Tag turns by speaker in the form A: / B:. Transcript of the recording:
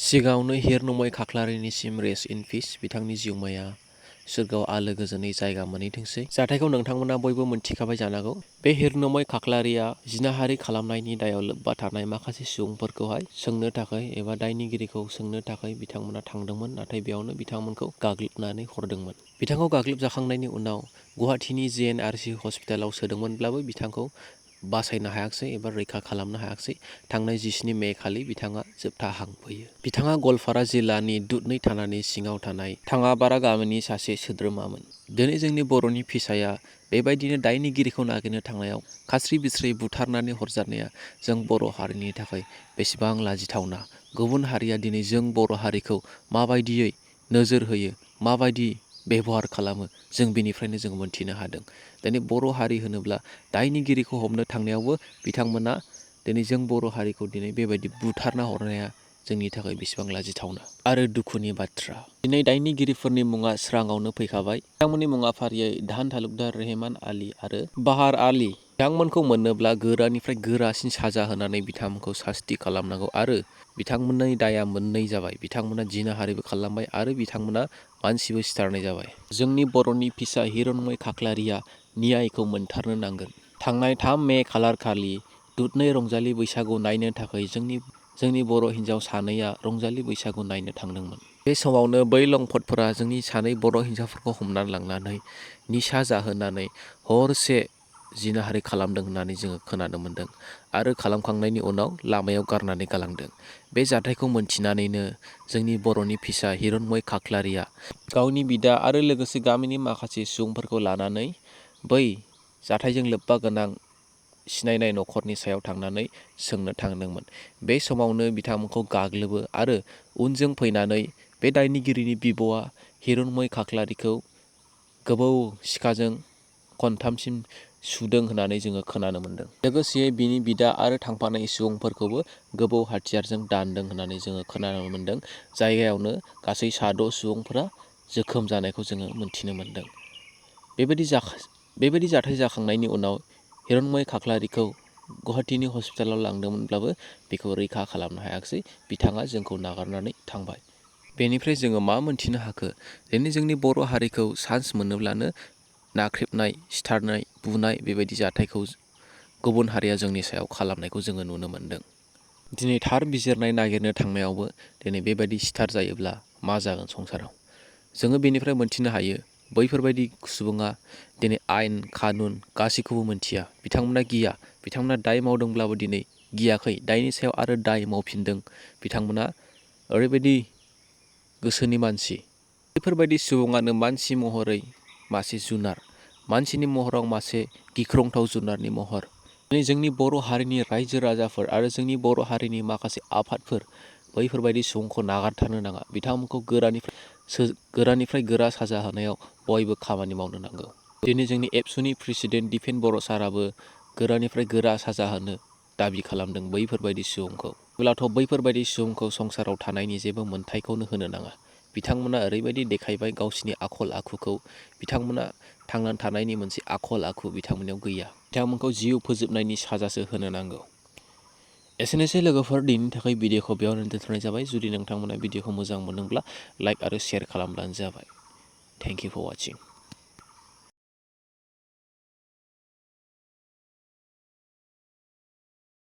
A: सिगाङावनो हिरनमय खाख्लारिनिसिम rest in पिस बिथांनि जिउमाया सोरगोआव आलो गोजोनै जायगा मोनहैथोंसै। जाथायखौ नोंथांमोना बयबो मोनथिखाबाय जानांगौ। बे हिरनमय खाख्लारिया जिनाहारि खालामनायनि दायाव लोब्बा थानाय माखासे सुबुंफोरखौहाय सोंनो थाखाय एबा दायनिगिरिखौ सोंनो थाखाय बिथांमोना थांदोंमोन, नाथाय बेयावनो बिथांमोनखौ गाग्लोबनानै हरदोंमोन। बिथांखौ गाग्लोबजाखांनायनि उनाव गुवाहाटीनि JNRC हस्पिटालाव सोदोंमोनब्लाबो बिथांखौ बासायनो हायाखिसै एबा रैखा खालामनो हायाखिसै। थांनाय 19 मे खालि बिथाङा जोबथा हां फैयो। बिथाङा गवालपारा जिल्लानि दुधनै थानानि सिङाव थानाय थाङापारा गामिनि सासे सोद्रोमामोन। दिनै जोंनि बर'नि फिसाया बेबायदिनो दायनिगिरिखौ नागिरनो थांनायाव खास्रि बिस्रि बुथारनानै हरजानाया जों बर' हारिनि थाखाय बेसेबां लाजिथावना। गुबुन हारिया दिनै जों बर' हारिखौ माबायदियै नोजोर होयो, माबायदि बेबहार खालामो, जों बेनिफ्रायनो जों मोनथिनो हादों। दिनै बर' हारि होनोब्ला दायनिगिरिखौ हमनो थांनायावबो बिथांमोना दिनै जों बर' हारिखौ दिनै बेबायदि बुथारना हरनाया जोंनि थाखाय बेसेबां लाजिथावना आरो दुखुनि बाथ्रा। दिनै दायनिगिरिफोरनि मुङा स्राङावनो फैखाबाय। बिथांमोननि मुङा फारियै धान तालुकदार रेहमान आली आरो बाहार आली। बिथांमोनखौ मोनोब्ला गोरानिफ्राय गोरासिन साजा होनानै बिथांमोनखौ सास्ति खालामनांगौ आरो बिथांमोननि दाया मोननै जाबाय। बिथांमोना जिनाहारिबो खालामबाय आरो बिथांमोना मानसिबो सिथारनाय जाबाय। जोंनि बर'नि फिसा हिरनमय खाख्लारिया न्यायखौ मोनथारनो नांगोन। थांनाय 3 मे खालारखालि दुधनै रंजालि बैसागु नायनो थाखाय जोंनि बर' हिन्जाव सानैया रंजालि बैसागु नायनो थांदोंमोन। बे समावनो बै लंपटफोरा जोंनि सानै बर' हिन्जावफोरखौ हमनानै लांनानै निसा जाहोनानै हरसे जिनाहारि खालामदों होननानै जोङो खोनानो मोन्दों आरो खालामखांनायनि उनाव लामायाव गारनानै गालांदों। बे जाथायखौ मोनथिनानैनो जोंनि बर'नि फिसा हिरनमय खाख्लारिया गावनि बिदा आरो लोगोसे गामिनि माखासे सुबुंफोरखौ लानानै बै जाथायजों लोब्बा गोनां सिनायनाय न'खरनि सायाव थांनानै सोंनो थांदोंमोन। बे समावनो बिथांमोनखौ गाग्लोबो आरो उनजों फैनानै बे दायनिगिरिनि बिब'आ हिरनमय खाख्लारिखौ गोबौ सिखाजों खनथामसिम सुदों होननानै जोङो खोनानो मोन्दों। लोगोसे बिनि बिदा आरो थांफानाय सुबुंफोरखौबो गोबौ हाथियारजों दानदों होननानै जोङो खोनानो मोन्दों। जायगायावनो गासै 6 सुबुंफोरा जोखोम जानायखौ जोङो मोनथिनो मोन्दों। बेबायदि जाथाय जाखांनायनि उनाव हिरनमय खाख्लारिखौ गुवाहाटीनि हस्पिटालाव लांदोंमोनब्लाबो बेखौ रैखा खालामनो हायाखिसै। बिथाङा जोंखौ नागारनानै थांबाय। बेनिफ्राय जोङो मा मोनथिनो हाखो? दिनै जोंनि बर' हारिखौ चान्स मोनोब्लानो नाख्रेबनाय, सिथारनाय, बुनाय बेबायदि जाथायखौ गुबुन हारिया जोंनि सायाव खालामनायखौ जोङो नुनो मोन्दों। दिनै थार बिजिरनाय नागिरनो थांनायावबो दिनै बेबायदि सिथार जायोब्ला मा जागोन संसाराव? जोङो बेनिफ्राय मोनथिनो हायो बैफोरबायदि सुबुङा दिनै आयेन कानुन गासैखौबो मोनथिया। बिथांमोना गिया। बिथांमोना दाय मावदोंब्लाबो दिनै गियाखै। दायनि सायाव आरो दाय मावफिनदों। बिथांमोना ओरैबायदि गोसोनि मानसि। बेफोरबायदि सुबुङानो मानसि महरै मासे जुनार, मानसिनि महराव मासे गिख्रंथाव जुनारनि महर। दिनै जोंनि बर' हारिनि रायजो राजाफोर आरो जोंनि बर' हारिनि माखासे आफादफोर बैफोरबायदि सुबुंखौ नागारथारनो नाङा। बिथांमोनखौ गोरानिफ्राय गोरा साजा होनायाव बयबो खामानि मावनो नांगौ। दिनै जोंनि एबसुनि प्रेसिडेन्ट दिपेन बर' साराबो गोरानिफ्राय गोरा साजा होनो दाबि खालामदों बैफोरबायदि सुबुंखौ। अब्लाथ' बैफोरबायदि सुबुंखौ संसाराव थानायनि जेबो मोन्थायखौनो होनो नाङा। बिथांमोना ओरैबायदि देखायबाय गावसिनि आखल आखुखौ। बिथांमोना थांनानै थानायनि मोनसे आखल आखु बिथांमोननियाव गैया। बिथांमोनखौ जिउ फोजोबनायनि साजासो होनो नांगौ। एसेनोसै लोगोफोर, दिनैनि थाखाय भिडिअखौ बेयावनो दोनथ'नाय जाबाय। जुदि नोंथांमोना भिडिअखौ मोजां मोनदोंब्ला लाइक आरो शेयार खालामब्लानो जाबाय। Thank you for वाचिं।